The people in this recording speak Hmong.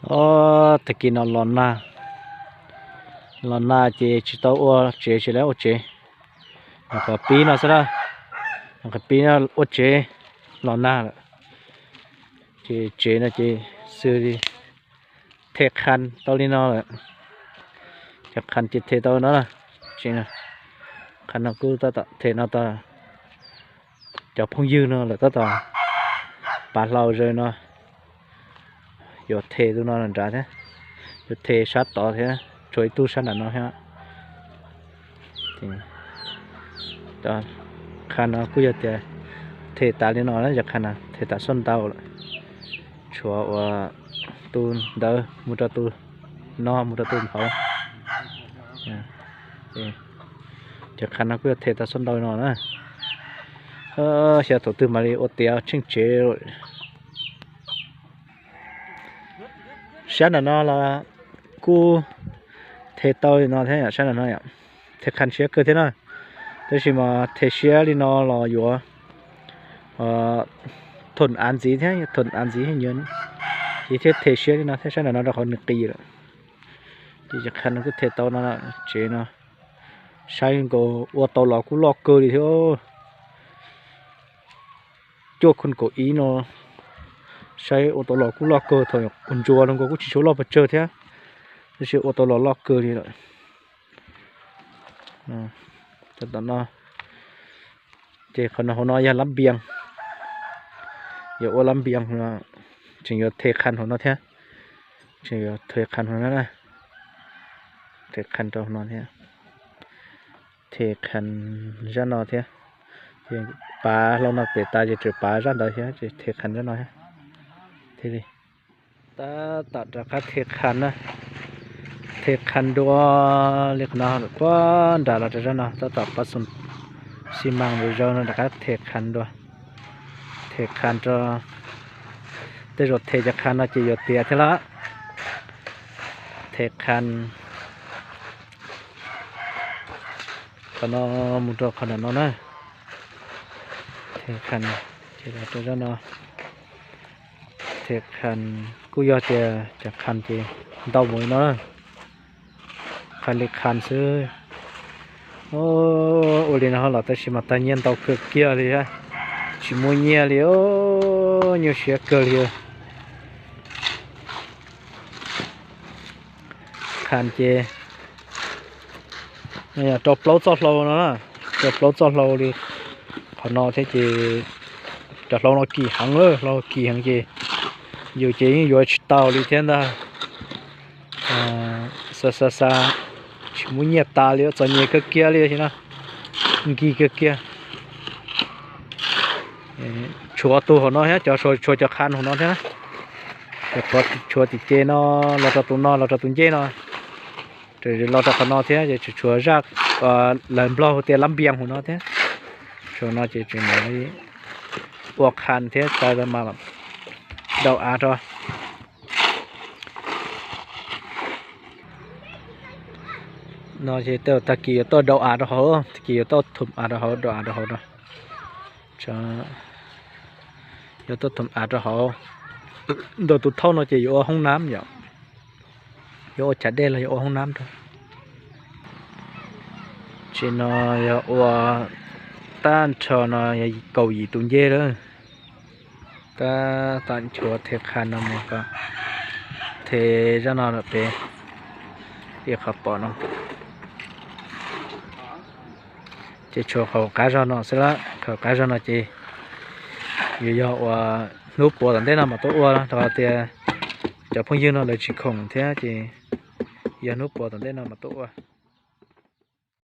Ob, tag kis no los nag, los nag ces tsis tau ua tsev, tsis lawv ua tsev. Nyuam qhuav pib no xwb na, nyuam qhuav pib no ua tsev, los nag lawm. Ces tsev no ces xws li them qhas tau li no lawm. Cov qhas ces them tau no na. Tsev no, qhas no kuj tab tom them no tau, cov phooj ywg no lawm tab tom pav hlau zaws no. Yuav them tus no nrad thiab, yuav them sab tod thiab, tshuav ib tug sab nram no thiab. Qhas no kuj yog tias them tas li no na, cov qhas no them tas xob ntau lawm. Tshuav uas tus ntawd mus rau tus no mus rau tus npauv. Cov qhas no kuj yog them tas xob ntau no na. Xyov thaum twg mam li ua tiav tsheej tsev. Sab nram no los kuj them tau li no thiab, sab nram no them qhas siab kawg thiab na. Tab sis mas them siab li no los yuav thoom av ntxiv thiab, thoom av ntxiv ces thiaj them siab li no thiab, sab nram no rau qhov nws qis lawm. Ces cov qhas no kuj them tau no, tsev no saib nkaus ua tau los kuj loj kawg li thiab. Cuaj khon kaum ib no saib ua tau los kuj loj kawg, thaum ua ntsuag los nkaus kuj tsis tshua loj pes tsawg thiab, tab sis ua tau los loj kawg li lawm. Tom no ces qhov no hauv no yog lab npias, yuav ua lab npias, tseem yuav them qhas hauv no thiab, tseem yuav them qhas hauv no na, them qhas rau hauv no thiab, them qhas zaj no thiab. Pav hlau no pem tas ces tseem pav zaj ntawd thiab, ces them qhas zaj no thiab. Thiaj li tab tom rov qab them qhas na, them qhas dua li qhov no puag nram los rau zaj no, tab tom pab xoo xi mas zaws no rov qab them qhas dua, them qhas rau, tej zaum them cov qhas no ces yuav tiav thiab lawm. Them qhas qhov no mus rau qhov nram no na, them qhas ces los rau zaj no. Them qhas kuj yog tias cov qhas ces ntau mus li no, qhas li qhas xwb. Ua li no los tab sis mas tag nyiaj ntau kawg kiag li, tsis muaj nyiaj li, nyuaj siab kawg li. Qhas ces rau plaub txoj hlau no, rau plaub txoj hlau li qhov no thiab ces cov hlau no kim heev, hlau kim heev ces yus ces yeej yuav tsis tau li thiab ntag. Xa xa xa, tsis muaj nyiaj tas li, txom nyem kawg kiag li no, nkig kawg kiag. Tshuav tus hauv no thiab, cov tshuav cov qhas hauv no thiab, tshuav tim ce no los rau tus no los rau tus ncej no, los rau qhov no thiab ces tshuav zaj, lawv Nplog hu tias lab npias hauv no thiab. Tshuav no ces tseem mam li ua qhas thiab tsa mas dau av rau. No ces tag kis yuav tuaj dau av rau hauv, tag kis yuav tuaj thum av rau hauv, dau av rau hauv no. Yuav tuaj thum av rau hauv. Ntawm tus thauj no ces yuav ua hoob nab yom, yuav ua chav dej los yuav ua hoob nab rau. Tsev no yog ua tag nrho no yog kaum yim tus ncej lawm. Tab tom nchuav them qhas no mus kom them zaj no pem qhov pom no. Ces tshuav qhov qab zog no xwb lawm, qhov qab zog no ces yuav yog uas hnub puav tom ntej no mas tuaj ua, rau qhov tias cov phooj ywg no lawv tsis khoom thiab ces yog hnub puav tom ntej no mas tuaj ua.